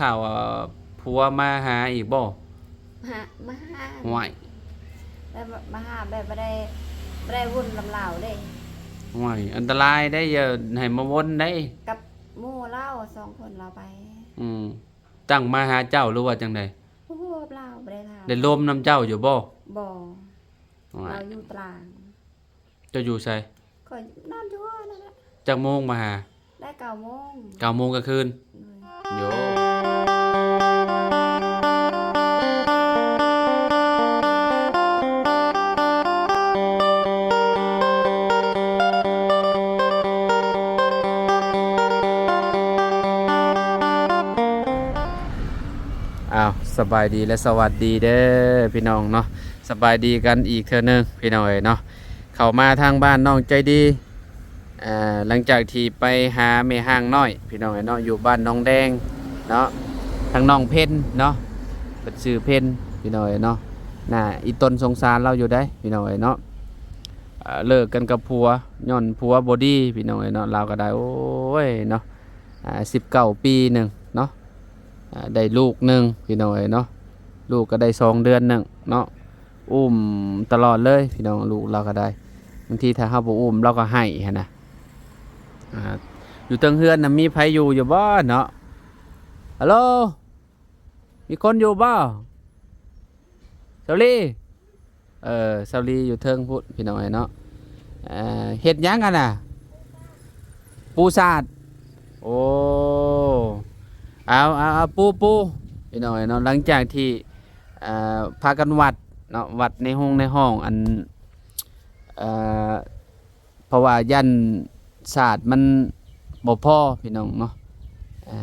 ຂ່າວ ເອີ ຜົວມາຫາອີກບໍ່? ມາ ມາຫາ ຫ້ວຍ ແບບມາຫາ ແບບບໍ່ໄດ້ ບໍ່ໄດ້ວົນນຳລາວເດ້. ຫ້ວຍ ອັນຕະລາຍໄດ໋ ຢ່າໃຫ້ມາວົນໄດ໋. ກັບໝູ່ລາວສອງຄົນລາວໄປ. ອືມ ຕັ້ງມາຫາເຈົ້າ ຫຼືວ່າຈັ່ງໃດ? ບໍ່ຮູ້ ລາວບໍ່ໄດ້ຖາມ. ໄດ້ລົມນຳເຈົ້າຢູ່ບໍ່? ບໍ່. ໂອ້ຍ ລາວຢູ່ຕະລາງ. ເຈົ້າຢູ່ໃສ? ຂ້ອຍນອນຢູ່ຫັ້ນແຫຼະ. ຈັກໂມງມາຫາ? ໄດ້ເກົ້າໂມງ. ເກົ້າໂມງກາງຄືນ? ໂດຍ. ໂຍ ອ້າວ ສະບາຍດີ ແລະ ສະຫວັດດີເດີພີ່ນ້ອງເນາະ. ສະບາຍດີກັນອີກເທື່ອໜຶ່ງພີ່ນ້ອງເອີຍເນາະ. ເຂົ້າມາທາງບ້ານນ້ອງໃຈດີ ເອີ ຫຼັງຈາກທີ່ໄປຫາແມ່ຮ້າງນ້ອຍພີ່ນ້ອງເອີຍເນາະ ຢູ່ບ້ານໜອງແດງເນາະ ທາງນ້ອງເພັນເນາະ ເພິ່ນຊື່ເພັນພີ່ນ້ອງເອີຍເນາະ. ໜ້າອີ່ຕົນສົງສານລາວຢູ່ໃດ໋ພີ່ນ້ອງເອີຍເນາະ. ເອີ ເລີກກັນກັບຜົວ ຍ້ອນຜົວບໍ່ດີພີ່ນ້ອງເອີຍເນາະ. ລາວກໍໄດ້ ໂອ້ຍເນາະ ອາ ສິບເກົ້າປີໜຶ່ງເນາະ ອາ ໄດ້ລູກໜຶ່ງພີ່ນ້ອງເອີຍເນາະ. ລູກກໍໄດ້ສອງເດືອນໜຶ່ງເນາະ. ອຸ້ມຕະຫຼອດເລີຍພີ່ນ້ອງ ລູກລາວກໍໄດ້. ບາງທີຖ້າເຮົາບໍ່ອຸ້ມລາວກໍໄຫ້ຫັ້ນນະ. ອ່າ ຢູ່ເທິງເຮືອນນະ ມີໃຜຢູ່ຢູ່ບໍ່ເນາະ? ຮັລໂຫຼ ມີຄົນຢູ່ບໍ່? ສາວລີ ເອີ ສາວລີຢູ່ເທິງພຸ້ນພີ່ນ້ອງເອີຍເນາະ. ເອີ ເຮັດຫຍັງຫັ້ນນະ? ປູສາດ. ໂອ້ ເອົາ ເອົາ ເອົາ ປູ ປູ ພີ່ນ້ອງເອີຍເນາະ. ຫຼັງຈາກທີ່ ອ່າ ພາກັນຫວັດເນາະ ຫວັດໃນໂຮງໃນຫ້ອງ ອັນ ເອີ ເພາະວ່າຢ້ານສາດມັນບໍ່ພໍພີ່ນ້ອງເນາະ. ເອີ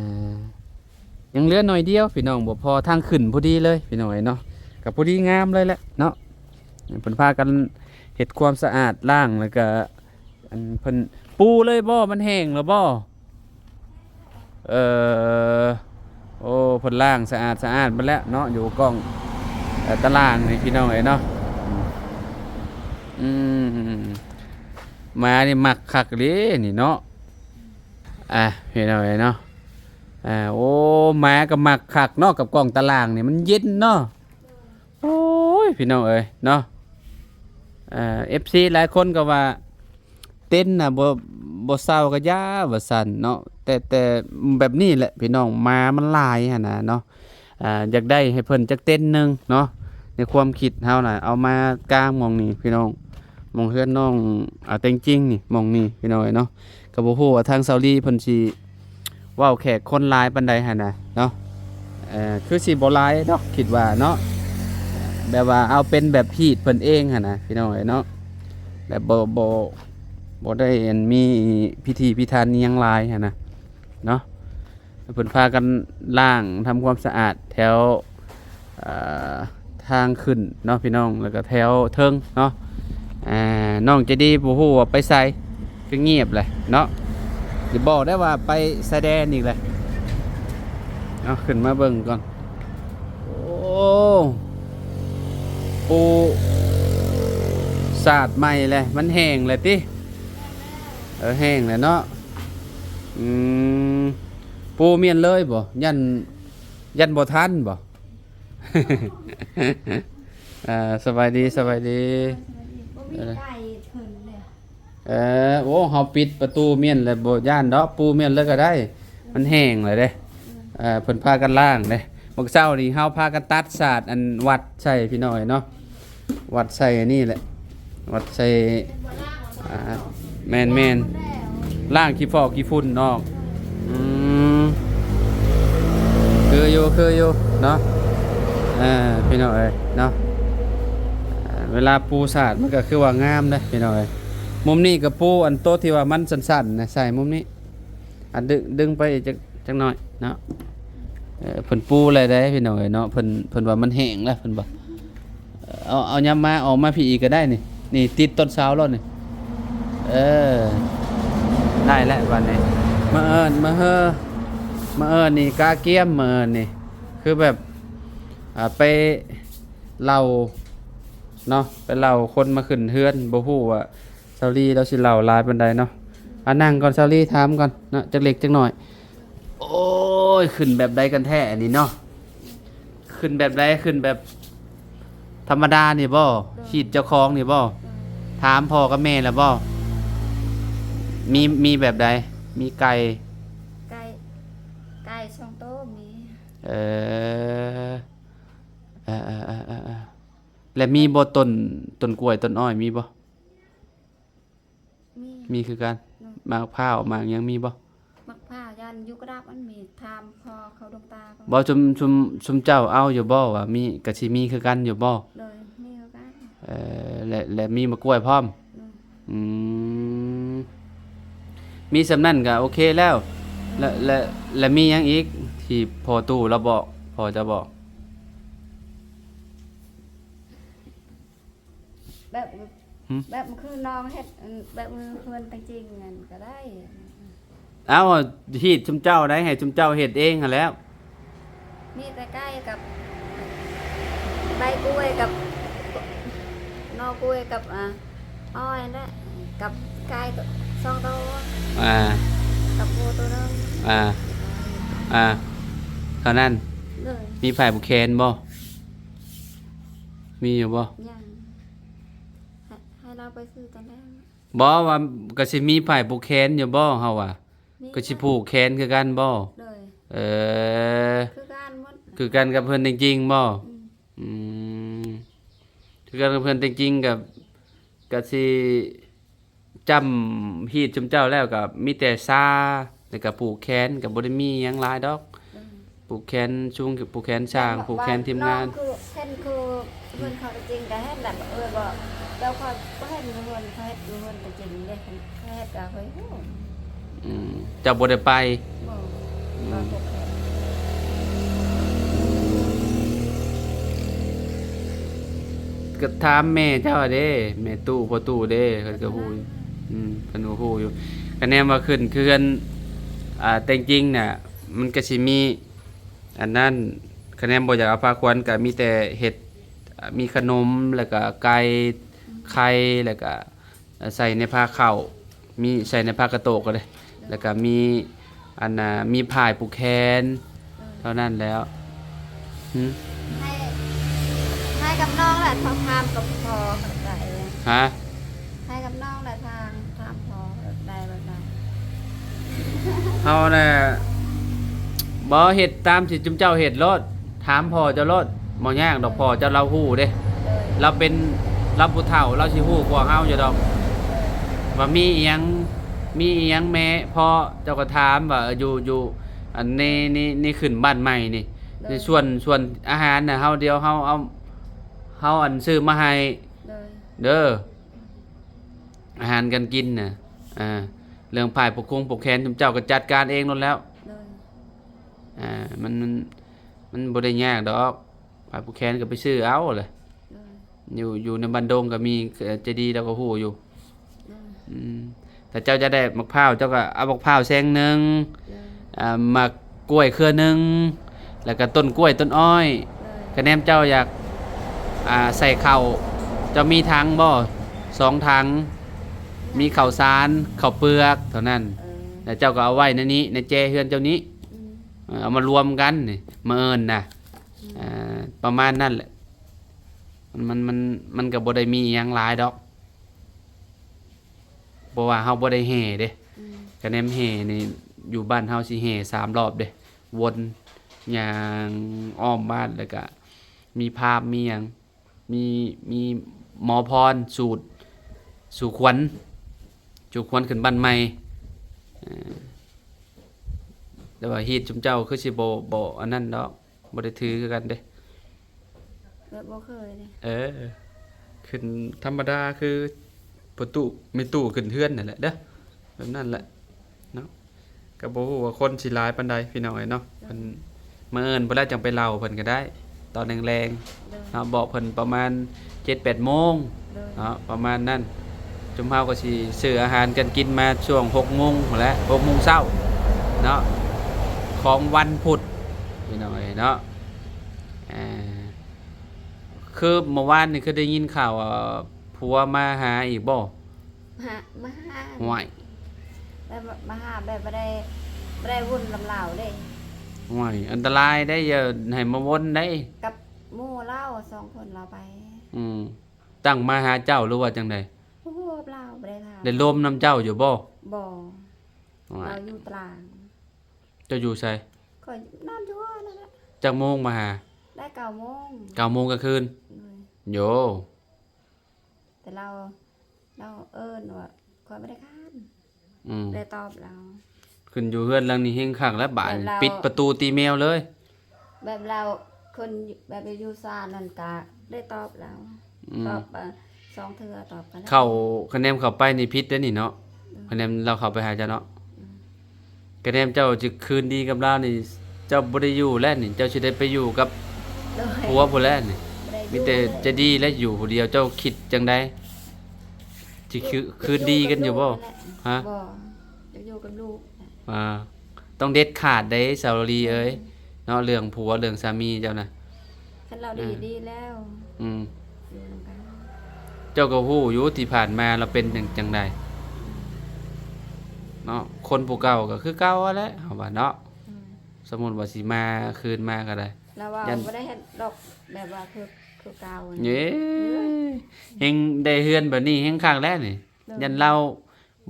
ຍັງເຫຼືອໜ້ອຍດຽວພີ່ນ້ອງ ບໍ່ພໍ ທາງຂຶ້ນພໍດີເລີຍພີ່ນ້ອງເອີຍເນາະ. ກໍພໍດີງາມເລີຍແຫຼະເນາະ. ເພິ່ນພາກັນເຮັດຄວາມສະອາດ ລ້າງ ແລ້ວກໍ ອັນເພິ່ນປູເລີຍບໍ່? ມັນແຫ້ງແລ້ວບໍ່? ເອີ ໂອ້ ເພິ່ນລ້າງສະອາດສະອາດໝົດແລ້ວເນາະ ຢູ່ກ້ອງ ເອີ ຕາລ່າງນີ້ພີ່ນ້ອງເອີຍເນາະ. ອືມ ໝານີ້ມັກຄັກເລີຍນີ້ເນາະ. ອ່າ ພີ່ນ້ອງເອີຍເນາະ ອ່າ ໂອ້ ໝາກໍມັກຄັກເນາະ ກັບກ້ອງຕາລ່າງນີ້ ມັນເຢັນເນາະ. ໂອ້ຍ ພີ່ນ້ອງເອີຍເນາະ ເອີ ເອັຟຊີຫຼາຍຄົນກໍວ່າ ເຕັນນະ ບໍ່ ບໍ່ເຊົ່າກໍຢ່າວ່າຊັ້ນເນາະ. ແຕ່ ແຕ່ແບບນີ້ແຫຼະພີ່ນ້ອງ ໝາມັນຫຼາຍຫັ້ນນະເນາະ. ອ່າ ຢາກໄດ້ໃຫ້ເພິ່ນຈັກເຕັນໜຶ່ງເນາະ ໃນຄວາມຄິດເຮົານະ ເອົາມາກາງໝ່ອງນີ້ພີ່ນ້ອງ ໝ່ອງເຮືອນນ້ອງ ອ່າ ແຕງຈິງນີ້ ໝ່ອງນີ້ພີ່ນ້ອງເອີຍເນາະ. ກໍບໍ່ຮູ້ວ່າທາງສາວລີເພິ່ນຊິເວົ້າແຂກຄົນຫຼາຍປານໃດຫັ້ນນະເນາະ. ເອີ ຄືຊິບໍ່ຫຼາຍດອກ ຄິດວ່າເນາະ ແບບວ່າເອົາເປັນແບບຮີດເພິ່ນເອງຫັ້ນນະພີ່ນ້ອງເອີຍເນາະ. ແບບບໍ່ ບໍ່ ບໍ່ໄດ້ອັນມີພິຖີພິຖັນອີ່ຫຍັງຫຼາຍຫັ້ນນະເນາະ. ເພິ່ນພາກັນລ້າງທຳຄວາມສະອາດແຖວ ເອີ ທາງຂຶ້ນເນາະພີ່ນ້ອງ ແລ້ວກໍແຖວເທິງເນາະ. ອ່າ ນ້ອງໃຈດີບໍ່ຮູ້ວ່າໄປໃສ ຄືງຽບແຫຼະເນາະ. ຢ່າບອກໄດ້ວ່າໄປຊາຍແດນອີກແຫຼະເນາະ. ຂຶ້ນມາເບິ່ງກ່ອນ. ໂອ້ ປູສາດໃໝ່ແຫຼະ ມັນແຫ້ງແຫຼະຕິ? ເອີ ແຫ້ງແຫຼະເນາະ. ອືມ ປູມ້ຽນເລີຍບໍ່? ຢ້ານ ຢ້ານບໍ່ທັນບໍ່? ອ່າ ສະບາຍດີ ສະບາຍດີ. ບໍ່ມີໄກ່ເພິ່ນເດ້. ເອີ ໂອ້ ເຮົາປິດປະຕູມ້ຽນແລ້ວ ບໍ່ຢ້ານດອກ ປູມ້ຽນເລີຍກໍໄດ້ ມັນແຫ້ງແລ້ວເດ້. ເອີ ເພິ່ນພາກັນລ້າງເດ້. ມື້ເຊົ້ານີ້ເຮົາພາກັນຕັດສາດ ອັນ ຫວັດໃສ່ພີ່ນ້ອງເນາະ. ຫວັດໃສ່ອັນນີ້ແຫຼະ ຫວັດໃສ່ ອ່າ ແມ່ນໆ ລ້າງຂີ້ຟອກຂີ້ຝຸ່ນອອກ. ອືມ ຄືຢູ່ ຄືຢູ່ເນາະ. ເອີ ພີ່ນ້ອງເອີຍເນາະ ເວລາປູສາດມັນກໍຄືວ່າງາມເດ້ພີ່ນ້ອງເອີຍ. ມຸມນີ້ກໍປູອັນໂຕທີ່ວ່າມັນສັ້ນໆນະ ໃສ່ມຸມນີ້. ອ່ະ ດຶງ ດຶງໄປອີກຈັກ ຈັກໜ້ອຍເນາະ. ເອີ ເພິ່ນປູແລ້ວເດ້ພີ່ນ້ອງເອີຍເນາະ. ເພິ່ນ ເພິ່ນວ່າມັນແຫ້ງແລ້ວ ເພິ່ນວ່າ. ເອີ ເອົາ ເອົາຫຍັບມາ ອອກມາພີ້ອີກກໍໄດ້ນີ້. ນີ້ຕິດຕົ້ນເສົາແລ້ວນີ້. ເອີ ໄດ້ແລ້ວບາດນີ້. ມາເອີ້ນ ມາເຮີ ມາເອີ້ນນີ້ກາກຽມ ມາເອີ້ນນີ້ ຄືແບບ ອ່າ ໄປເລົ່າເນາະ ໄປເລົ່າຄົນມາຂຶ້ນເຮືອນ ບໍ່ຮູ້ວ່າ ສາວລີລາວຊິເລົ່າຫຼາຍປານໃດເນາະ. ອ່າ ນັ່ງກ່ອນ ສາວລີ ຖາມກ່ອນເນາະ ຈັກເລັກຈັກໜ້ອຍ. ໂອ້ ໂອ້ຍ ຂຶ້ນແບບໃດກັນແທ້ອັນນີ້ເນາະ? ຂຶ້ນແບບໃດ? ຂຶ້ນແບບທຳມະດານີ້ບໍ່? ໂດຍ ຮີດເຈົ້າຂອງນີ້ບໍ່? ໂດຍ ຖາມພໍ່ກັບແມ່ແລ້ວບໍ່? ມີ ມີແບບໃດ? ມີໄກ່? ໄກ່ ໄກ່ສອງໂຕມີ. ເອີ ເອີໆໆໆ ແລະ ມີບໍ່ຕົ້ນ ຕົ້ນກ້ວຍຕົ້ນອ້ອຍມີບໍ່? ມີ ມີຄືກັນ. ໂດຍ ໝາກພ້າວໝາກຫຍັງມີບໍ່? ໝາກພ້າວ ຢ້ານຢູ່ກະດາບມັນມີ ຖາມພໍ່ເຂົາ ຫຼວງຕາເຂົາ. ບໍ່ ຊຸມ ຊຸມ ຊຸມເຈົ້າເອົາຢູ່ບໍ່ ວ່າມີ ກະຊິມີຄືກັນຢູ່ບໍ່? ໂດຍ ມີຄືກັນ. ເອີ ແລະ ແລະ ມີໝາກກ້ວຍພ້ອມ. ໂດຍ ອືມ ມີສ່ຳນັ້ນກະໂອເຄແລ້ວ. ແລະ ແລະ ແລະ ມີຫຍັງອີກທີ່ພໍ່ຕູ້ລາວບອກ ພໍ່ເຈົ້າບອກ? ແບບ ຫືມ? ແບບຄືນ້ອງເຮັດ ແບບຄືເຮືອນຕົງຈິງນັ້ນກະໄດ້. ເອົ້າ ຮີດຊຸມເຈົ້າໄດ້ ໃຫ້ຊຸມເຈົ້າເຮັດເອງຫັ້ນແຫຼ້ວ. ມີແຕ່ໄກ່ກັບໃບກ້ວຍກັບໜໍ່ກ້ວຍກັບ ອາ ອ້ອຍຫັ້ນແຫຼະ ກັບໄກ່ສອງໂຕ ອາ ກັບໝູໂຕໜຶ່ງ ອາ ອາ ເທົ່ານັ້ນ. ໂດຍ ມີຜ້າຜູກແຂນບໍ່? ມີຢູ່ບໍ່? ຍັງ ໃຫ້ ໃຫ້ລາວໄປຊື້ຕອນແລງ. ບໍ່ ວ່າກະຊິມີຜ້າຜູກແຂນຢູ່ບໍ່ ເຮົາວ່າ? ມີ ກະຊິຜູກແຂນຄືກັນບໍ່? ໂດຍ ເອີ ຄືກັນໝົດ ຄືກັນກັບເຮືອນຕົງຈິງບໍ່? ອືມ ອືມ ຄືກັນກັບເຮືອນຕົງຈິງ ກະ ກະຊິ ຈ້ຳຮີດຊຸມເຈົ້າແລ້ວກະມີແຕ່ຊາ ແລ້ວກະຜູກແຂນ ກະບໍ່ໄດ້ມີຫຍັງຫຼາຍດອກ. ອືມ ຜູກແຂນຊຸງ ຜູກແຂນຊ່າງ ແມ່ນບໍ່ ຜູກແຂນທີມງານ ວ່ານ້ອງຄື ເຫັນຄືເຮືອນເຂົາຕົງຈິງກະເຫັນແຫຼະ. ເອີ ບໍ່ ເຈົ້າຂ້ອຍບໍ່ເຫັນເຮືອນ ເຂົາເຮັດຢູ່ເຮືອນຕົງຈິງເດ້ ເຂົາເຮັດກະຂ້ອຍຮູ້. ອືມ ເຈົ້າບໍ່ໄດ້ໄປ? ບໍ່ ອືມ ວ່າພວກເຂົາ ກະຖາມແມ່ເຈົ້າເດ້ ແມ່ຕູ້ ພໍ່ຕູ້ເດ້ ເພິ່ນກະຮູ້. ອືມ ເພິ່ນກະຮູ້ຢູ່. ຄະແນນວ່າຂຶ້ນເຮືອນ ອ່າ ແຕ່ງຈິງນະ ມັນກະຊິມີອັນນັ້ນ ຄະແນນບໍ່ຢາກເອົາພາຄວັນ ກະມີແຕ່ເຮັດ ອ່າ ມີຂະໜົມ ແລ້ວກະໄກ່ ໄຂ່ ແລ້ວກະ ໃສ່ໃນພາເຂົ້າ ມີໃສ່ໃນພາກະໂຕກກະໄດ້ ແລ້ວກະມີອັນນ່າ ມີຜ້າຜູກແຂນ ເອີ ເທົ່ານັ້ນແລ້ວ. ຫືມ ໃຫ້ ໃຫ້ກັບນ້ອງແຫຼະ ຖາມກັບພໍ່ໄດ້. ຮະ? ໃຫ້ກັບນ້ອງແຫຼະ ຖາມ ຖາມພໍ່ໄດ້ແບບໃດ? ເຮົານະ ບໍ່ ເຮັດຕາມທີ່ຈຸມເຈົ້າເຮັດໂລດ. ຖາມພໍ່ເຈົ້າໂລດ ບໍ່ຍາກດອກ. ເອີ ພໍ່ເຈົ້າລາວຮູ້ເດ້ ເອີ ລາວເປັນ ລາວຜູ້ເຖົ້າ ລາວຊິຮູ້ກວ່າເຮົາຢູ່ດອກ. ເອີ ວ່າມີອີ່ຫຍັງ ມີອີ່ຫຍັງແມ່ພໍ່ ເຈົ້າກະຖາມວ່າ ເອີ ຢູ່ ຢູ່ ອັນ ໃນ ໃນ ໃນຂຶ້ນບ້ານໃໝ່ນີ້ ເອີ ໃນສວນ ສວນອາຫານນະ ເຮົາ ດຽວເຮົາເອົາ ເຮົາ ອັນ ຊື້ມາໃຫ້ ເອີ ເດີ ອາຫານການກິນນະ. ອ່າ ເລື່ອງຜ້າຜູກຄົງຜູກແຂນ ຈຸມເຈົ້າກະຈັດການເອງໂລດແລ້ວ. ເອີ ອ່າ ມັນ ມັນ ມັນບໍ່ໄດ້ຍາກດອກ. ຜ້າຜູກແຂນກະໄປຊື້ເອົາແຫຼະ. ເອີ ຢູ່ ຢູ່ໃນບ້ານດົງກະມີ ເອີ ໃຈດີລາວກະຮູ້ຢູ່. ເອີ ອືມ ຖ້າເຈົ້າຢາກໄດ້ໝາກພ້າວ ເຈົ້າກະເອົາໝາກພ້າວແຊງໜຶ່ງ. ເອີ ອ່າ ໝາກກ້ວຍເຄືອໜຶ່ງ ແລ້ວກະຕົ້ນກ້ວຍຕົ້ນອ້ອຍ. ເອີ ຄະແນນເຈົ້າຢາກ ອ່າ ໃສ່ເຂົ້າ ເຈົ້າມີຖັງບໍ່? ສອງຖັງ ມີເຂົ້າສານ ເຂົ້າເປືອກເທົ່ານັ້ນ. ເອີ ແລ້ວເຈົ້າກະເອົາໄວ້ໃນນີ້ ໃນແຈເຮືອນເຈົ້ານີ້. ອືມ ເອີ ເອົາມາລວມກັນນີ້ ມື້ອື່ນນະ. ອືມ ອ່າ ປະມານນັ້ນແຫຼະ. ມັນ ມັນ ມັນ ມັນກະບໍ່ໄດ້ມີອີ່ຫຍັງຫຼາຍດອກ ເພາະວ່າເຮົາບໍ່ໄດ້ແຫ່ເດ້. ອືມ ຄະແນນແຫ່ນີ້ ຢູ່ບ້ານເຮົາຊິແຫ່ສາມລອບເດ້ ວົນ ຍ່າງອ້ອມບ້ານ ແລ້ວກະມີພາມ ມີຫຍັງ ມີ ມີໝໍພອນ ສູດ ສູ່ຂວັນ ສູ່ຂວັນຂຶ້ນບ້ານໃໝ່. ເອີ ແຕ່ວ່າຮີດຊຸມເຈົ້າຄືຊິບໍ່ ບໍ່ອັນນັ້ນດອກ ບໍ່ໄດ້ຖືຄືກັນເດ້. ແບບບໍ່ເຄີຍເດ້. ເອີ ຂຶ້ນທຳມະດາຄືພໍ່ຕູ້ແມ່ຕູ້ຂຶ້ນເຮືອນນັ້ນແຫຼະເດີ ແບບນັ້ນແຫຼະເນາະ. ກະບໍ່ຮູ້ວ່າຄົນຊິຫຼາຍປານໃດພີ່ນ້ອງເອີຍເນາະ. ເພິ່ນ ມື້ອື່ນພຸ້ນແຫຼະຈັ່ງໄປເລົ່າເພິ່ນກະໄດ້ ຕອນແລງໆ ໂດຍ ເນາະ ບອກເພິ່ນປະມານເຈັດແປດໂມງ ໂດຍ ເນາະ ປະມານນັ້ນ. ຈຸມເຮົາກະຊິຊື້ອາຫານການກິນມາຊ່ວງຫົກໂມງພຸ້ນແຫຼະ ຫົກໂມງເຊົ້າເນາະ ຂອງວັນພຸດພີ່ນ້ອງເອີຍເນາະ. ເອີ ຄືເມື່ອວານນີ້ຄືໄດ້ຍິນຂ່າວວ່າຜົວມາຫາອີກບໍ່? ມາ ມາຫາ. ຫ້ວຍ ແບບມາຫາແບບບໍ່ໄດ້ ບໍ່ໄດ້ວຸ້ນນຳລາວເດ້. ໂອ້ຍ ອັນຕະລາຍໄດ໋ ຢ່າໃຫ້ມາວົນໄດ໋. ກັບໝູ່ລາວສອງຄົນລາວໄປ. ອືມ ຕັ້ງມາຫາເຈົ້າ ຫຼືວ່າຈັ່ງໃດ? ບໍ່ຮູ້ ລາວບໍ່ໄດ້ຖາມ. ໄດ້ລົມນຳເຈົ້າຢູ່ບໍ່? ບໍ່. ໂອ້ຍ ລາວຢູ່ຕາງ. ເຈົ້າຢູ່ໃສ? ຂ້ອຍນອນຢູ່ຫັ້ນແຫຼະ. ຈັກໂມງມາຫາ? ໄດ້ເກົ້າໂມງ. ເກົ້າໂມງກາງຄືນ? ໂດຍ. ໂຢ ແຕ່ລາວ ລາວເອີ້ນວ່າ ຂ້ອຍບໍ່ໄດ້ຄ້ານ. ອືມ ໄດ້ຕອບລາວ. ຂຶ້ນຢູ່ເຮືອນຫຼັງນີ້ແຮງຄັກແລ້ວ ບາດ ແບບລາວ ປິດປະຕູຕີແມວເລີຍ. ແບບລາວຄົນ ແບບຢູ່ຊານນັ້ນກະໄດ້ຕອບລາວ. ອືມ ຕອບ ເອີ ສອງເທື່ອ ຕອບກັນ. ເຂົ້າ ຄະແນນເຂົ້າໄປນີ້ຜິດເດ້ນີ້ເນາະ. ອືມ ຄະແນນລາວເຂົ້າໄປຫາເຈົ້າເນາະ. ອືມ ຄະແນນເຈົ້າຈະຄືນດີກັບລາວນີ້ ເຈົ້າບໍ່ໄດ້ຢູ່ແລ້ວນີ້ ເຈົ້າຊິໄດ້ໄປຢູ່ກັບ ໂດຍ ຜົວພຸ້ນແລ້ວນີ້. ບໍ່ໄດ້ຢູ່ ມີແຕ່ໃຈດີແຫຼະ ຢູ່ຜູ້ດຽວ. ເຈົ້າຄິດຈັ່ງໃດ? ຊິຄື ຄືນດີກັນຢູ່ບໍ່? ຮະ? ບໍ່ ຢາກຢູ່ກັບລູກ. ອ່າ ຕ້ອງເດັດຂາດເດ້ ສາວລີເອີຍ ອືມ ເນາະ ເລື່ອງຜົວເລື່ອງສາມີເຈົ້ານະ. ຄັນລາວດີ ອ່າ ດີແລ້ວ. ອືມ ຢູ່ນຳກັນ. ເຈົ້າກໍຮູ້ຢູ່ທີ່ຜ່ານມາລາວເປັນຈັ່ງ ຈັ່ງໃດ ອືມ ເນາະ. ຄົນຜູ້ເກົ່າກໍຄືເກົ່າຫັ້ນແຫຼະ ເຮົາວ່າເນາະ. ອືມ ສົມມຸດວ່າຊິມາ ຄືນມາກໍໄດ້ ລາວວ່າ ຢ້ານ ບໍ່ໄດ້ເຮັດດອກ ແບບວ່າຄື ຄືເກົ່າ. ເອີ ເອີ ເຮັງໄດ້ເຮືອນແບບນີ້ແຮງຄັກແລ້ວນີ້. ໂດຍ. ຢ້ານລາວ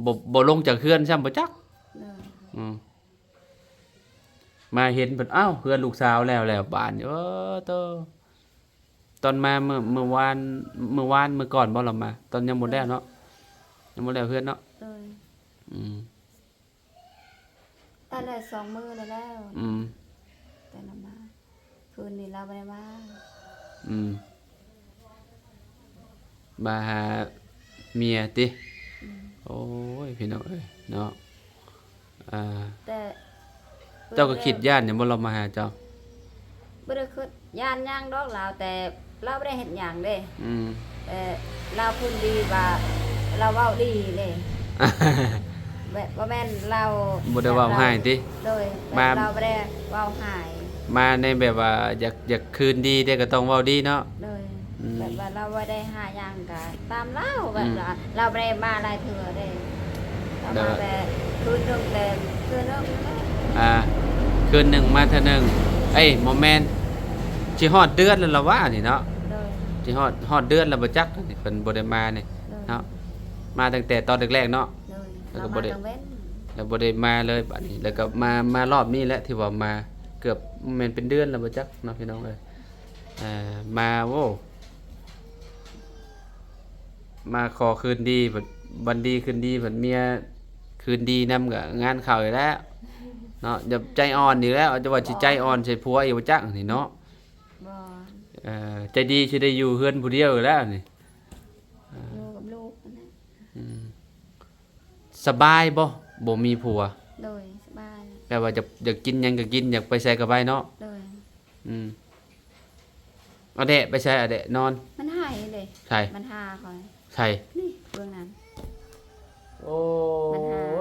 ບໍ່ ບໍ່ລົງຈາກເຮືອນຊ້ຳບໍ່ຈັກ. ໂດຍ. ອືມ ມາເຫັນເພິ່ນ ອ້າວ ເຮືອນລູກສາວແລ້ວ ແລ້ວບາດນີ້ ໂອ້ໂຕ. ຕອນມາມື້ ມື້ວານ ມື້ວານ ມື້ກ່ອນບໍ່ລາວມາ? ຕອນຍັງບໍ່ແລ້ວເນາະ. ໂດຍ. ຍັງບໍ່ແລ້ວເຮືອນເນາະ. ໂດຍ. ອືມ ຕາຍແລ້ວ ສອງມື້ແລ້ວ. ອືມ ແຕ່ລາວມາ ຄືນນີ້ລາວບໍ່ໄດ້ມາ. ອືມ ມາຫາເມຍຕິ? ອືມ ໂອ້ຍ ພີ່ນ້ອງເອີຍເນາະ. ອ່າ ແຕ່ ເຈົ້າກໍຄິດຢ້ານຫຍັງບໍ່ລາວມາຫາເຈົ້າ? ບໍ່ໄດ້ຄິດຢ້ານຫຍັງດອກລາວ ແຕ່ລາວບໍ່ໄດ້ເຮັດຫຍັງເດ້. ອືມ ແຕ່ລາວຄົນດີວ່າ ລາວເວົ້າດີເດ້. ແບບ ບໍ່ແມ່ນລາວ ບໍ່ໄດ້ເວົ້າຮ້າຍຕິ? ໂດຍ. ແບບ ມາ ລາວບໍ່ໄດ້ເວົ້າຮ້າຍ ມາໃນແບບວ່າຢາກ ຢາກຄືນດີເດ້ ກໍຕ້ອງເວົ້າດີເນາະ. ໂດຍ. ອືມ ແບບວ່າລາວບໍ່ໄດ້ຫາຫຍັງ ກະຕາມລາວ ແບບ ອືມ ວ່າລາວບໍ່ໄດ້ມາຫຼາຍເທື່ອເດ້. ລາວມາແຕ່ຄືນໜຶ່ງ ແຕ່ເທື່ອໜຶ່ງ. ອ່າ ຄືນໜຶ່ງມາເທື່ອໜຶ່ງ. ເອີຍ ບໍ່ແມ່ນ ຊິຮອດເດືອນແລ້ວລະຫວານີ້ເນາະ. ໂດຍ. ຊິຮອດ ຮອດເດືອນແລ້ວບໍ່ຈັກ ເພິ່ນບໍ່ໄດ້ມານີ້. ໂດຍ. ເນາະ ມາຕັ້ງແຕ່ຕອນແລກໆເນາະ. ໂດຍ. ແລ້ວກໍບໍ່ໄດ້ ລາວມາກາງເວັນ ແລ້ວບໍ່ໄດ້ມາເລີຍບາດນີ້. ແລ້ວກໍມາ ມາລອບນີ້ແຫຼະ ທີ່ວ່າມາເກືອບແມ່ນເປັນເດືອນແລ້ວບໍ່ຈັກເນາະ ພີ່ນ້ອງເອີຍ. ເອີ ມາ ໂອ້ ມາຂໍຄືນດີ ບັດ ວັນດີຄືນດີ ບັດເມຍຄືນດີນຳ ກໍງານເຂົ້າອີກແລ້ວເນາະ. ຢ່າໃຈອ່ອນອີກແລ້ວ ຈະວ່າຊິໃຈອ່ອນໃສ່ຜົວອີກບໍ່ຈັກນີ້ເນາະ. ບໍ່. ເອີ ໃຈດີຊິໄດ້ຢູ່ເຮືອນຜູ້ດຽວອີກແລ້ວນີ້. ເອີ ຢູ່ກັບລູກຫັ້ນແຫຼະ. ອືມ ສະບາຍບໍ່ ບໍ່ມີຜົວ? ໂດຍ ສະບາຍ. ແປວ່າຢາກ ຢາກກິນຫຍັງກໍກິນ ຢາກໄປໃສກໍໄປເນາະ. ໂດຍ. ອືມ ອາແດະໄປໃສ? ອາແດະນອນ ມັນໄຫ້ເດ້. ໃສ? ມັນຫາຂ້ອຍ. ໃສ? ນີ້ ເບິ່ງນັ້ນ. ໂອ້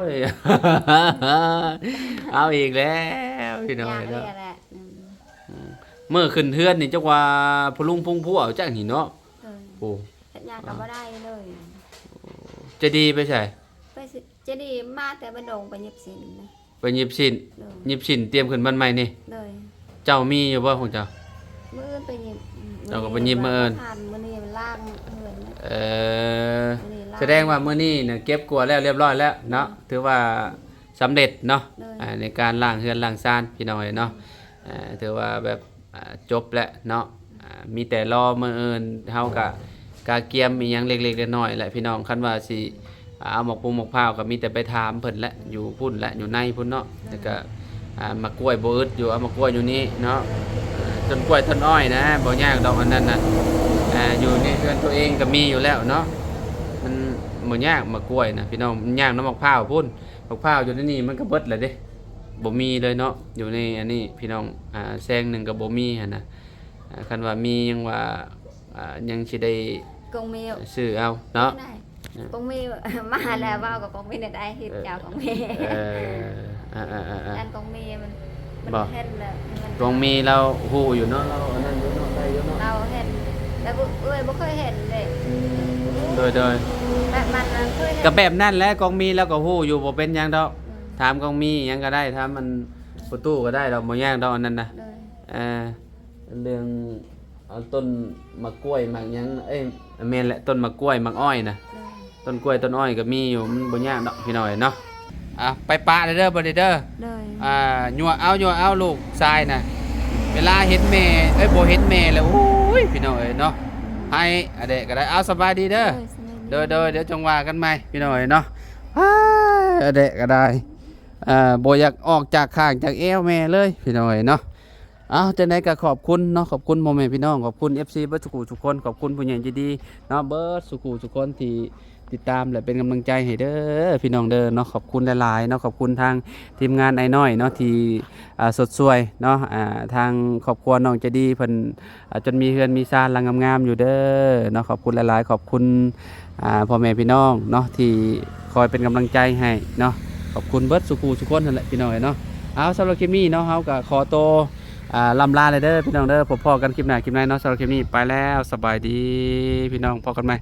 ຍ ມັນຫາ ເອົາອີກແລ້ວ ພີ່ນ້ອງເອີຍເນາະ. ອືມ ອືມ ມື້ຂຶ້ນເຮືອນນີ້ ຈັກວ່າພະລຸງພຸງພວເອົາຈັກນີ້ເນາະ. ໂດຍ. ໂອ້ ເຮັດຫຍັງກໍບໍ່ໄດ້ເລີຍ. ໃຈດີໄປໃສ? ໄປຊິ ໃຈດີມາແຕ່ບ້ານດົງ ໄປຫຍິບສິ້ນນະ. ໄປຫຍິບສິ້ນ. ໂດຍ. ຫຍິບສິ້ນຕຽມຂຶ້ນບ້ານໃໝ່ນີ້. ໂດຍ. ເຈົ້າມີຢູ່ບໍ່ຂອງເຈົ້າ? ມື້ອື່ນໄປຫຍິບ. ເຈົ້າກໍໄປຫຍິບມື້ອື່ນ. ມື້ນີ້ມັນລ້າງເຮືອນ. ເອີ ມື້ນີ້ລ້າງ. ສະແດງວ່າມື້ນີ້ນະເກັບກວາດແລ້ວລຽບຮ້ອຍແລ້ວເນາະ. ໂດຍ. ຖືວ່າສຳເລັດເນາະ. ໂດຍ. ອ່າ ໃນການລ້າງເຮືອນລ້າງຊານ ພີ່ນ້ອງເອີຍເນາະ. ໂດຍ. ອ່າ ຖືວ່າແບບ ອ່າ ຈົບແລ້ວເນາະ. ອ່າ ມີແຕ່ລໍມື້ອື່ນ ເຮົາກະກະກຽມອີ່ຫຍັງເລັກໆນ້ອຍໆແຫຼະ ພີ່ນ້ອງ. ຄັນວ່າຊິ ອ່າ ເອົາໝາກປຸງໝາກພ້າວ ກໍມີແຕ່ໄປຖາມເພິ່ນແຫຼະ ຢູ່ພຸ້ນແຫຼະ ຢູ່ໃນພຸ້ນເນາະ. ແລ້ວກະ ອ່າ ໝາກກ້ວຍບໍ່ອຶດຢູ່ ເອົາໝາກກ້ວຍຢູ່ນີ້ເນາະ. ອ່າ ຕົ້ນກ້ວຍຕົ້ນອ້ອຍນະ ບໍ່ຍາກດອກອັນນັ້ນນະ. ອ່າ ຢູ່ໃນເຮືອນຕົວເອງກໍມີຢູ່ແລ້ວເນາະ. ມັນບໍ່ຍາກໝາກກ້ວຍນະ ພີ່ນ້ອງ. ມັນຍາກນຳໝາກພ້າວພຸ້ນ. ໝາກພ້າວຢູ່ໃນນີ້ມັນກໍເບິດແລ້ວເດ້ ບໍ່ມີເລີຍເນາະ ຢູ່ໃນອັນນີ້ ພີ່ນ້ອງ. ອ່າ ແຊງໜຶ່ງກໍບໍ່ມີຫັ້ນນະ. ອ່າ ຄັນວ່າມີຍັງວ່າ ອ່າ ຍັງຊິໄດ້ ກົງມີ ຊື້ເອົາເນາະ. ກົງມີມາແລ້ວ ເວົ້າກັບກົງມີໄດ້ ເອີ ເຈົ້າກົງມີ. ເອີ ອ່າໆໆໆ ອັນກົງມີມັນ ມັນ ບໍ່ ເຫັນແລ້ວ ກົງມີລາວຮູ້ຢູ່ເນາະ ລາວອັນນັ້ນຢູ່ເນາະ ໄດ້ຢູ່ເນາະ ລາວເຫັນ. ແຕ່ເອື້ອຍບໍ່ເຄີຍເຫັນເດ້. ອືມ ໂດຍໆ ແບບມັນນະເຄີຍເຫັນ ກໍແບບນັ້ນແຫຼະ ກົງມີລາວກໍຮູ້ຢູ່ ບໍ່ເປັນຫຍັງດອກ. ອືມ ຖາມກົງມີຫຍັງກໍໄດ້ ຖາມມັນ ພໍ່ຕູ້ກໍໄດ້ດອກ ບໍ່ຍາກດອກອັນນັ້ນນະ. ໂດຍ ເອີ ເລື່ອງເອົາຕົ້ນໝາກກ້ວຍໝາກຫຍັງ ເອີຍ ແມ່ນແຫຼະ ຕົ້ນໝາກກ້ວຍໝາກອ້ອຍນະ. ໂດຍ ຕົ້ນກ້ວຍຕົ້ນອ້ອຍກໍມີຢູ່ ມັນບໍ່ຍາກດອກພີ່ນ້ອງເອີຍເນາະ. ອ່ະ ໄປປະເດີ ເດີ ບໍ່ໄດ້ເດີ. ໂດຍ ອ່າ ຍົວະເອົາ ຍົວະເອົາ ລູກຊາຍນະ ເວລາເຫັນແມ່ ເອີຍ ບໍ່ເຫັນແມ່ແລ້ວ ໂອ້ຍ ພີ່ນ້ອງເອີຍເນາະ ອືມ ໃຫ້ອະແດະກໍໄດ້. ເອົາ ສະບາຍດີເດີ. ໂດຍ ສະບາຍດີ. ໂດຍ ໂດຍ ດຽວຈັ່ງວ່າກັນໃໝ່ ພີ່ນ້ອງເອີຍເນາະ. ອາ ອະແດະກໍໄດ້ ເອີ ບໍ່ຢາກອອກຈາກຂ້າງຈາກແອວແມ່ເລີຍ ພີ່ນ້ອງເອີຍເນາະ. ເອົາ ຈັ່ງໃດກໍຂອບຄຸນເນາະ ຂອບຄຸນພໍ່ແມ່ພີ່ນ້ອງ ຂອບຄຸນເອັຟຊີເບິດສູ່ຜູ້ສູ່ຄົນ ຂອບຄຸນຜູ້ໃຫຍ່ໃຈດີເນາະ ເບິດສູ່ຜູ້ສູ່ຄົນທີ່ຕິດຕາມ ແລະ ເປັນກຳລັງໃຈໃຫ້ເດີ ພີ່ນ້ອງເດີເນາະ. ຂອບຄຸນຫຼາຍໆເນາະ ຂອບຄຸນທາງທີມງານອ້າຍນ້ອຍເນາະ ທີ່ ອ່າ ຊົດຊ່ວຍເນາະ ອ່າ ທາງຄອບຄົວນ້ອງໃຈດີເພິ່ນ ອ່າ ຈົນມີເຮືອນມີຊານຫຼັງງາມໆຢູ່ເດີເນາະ. ຂອບຄຸນຫຼາຍໆ ຂອບຄຸນ ອ່າ ພໍ່ແມ່ພີ່ນ້ອງເນາະ ທີ່ຄອຍເປັນກຳລັງໃຈໃຫ້ເນາະ. ຂອບຄຸນເບິດສູ່ຜູ້ສູ່ຄົນຫັ້ນແຫຼະ ພີ່ນ້ອງເອີຍເນາະ. ເອົາ ສຳລັບຄລິບນີ້ເນາະ ເຮົາກໍຂໍໂຕ ອ່າ ລ່ຳລາເລີຍເດີ ພີ່ນ້ອງເດີ. ພົບພໍ້ກັນຄລິບໜ້າຄລິບໃນເນາະ. ສຳລັບຄລິບນີ້ໄປແລ້ວ ສະບາຍດີ ພີ່ນ້ອງ ພໍ້ກັນໃໝ່.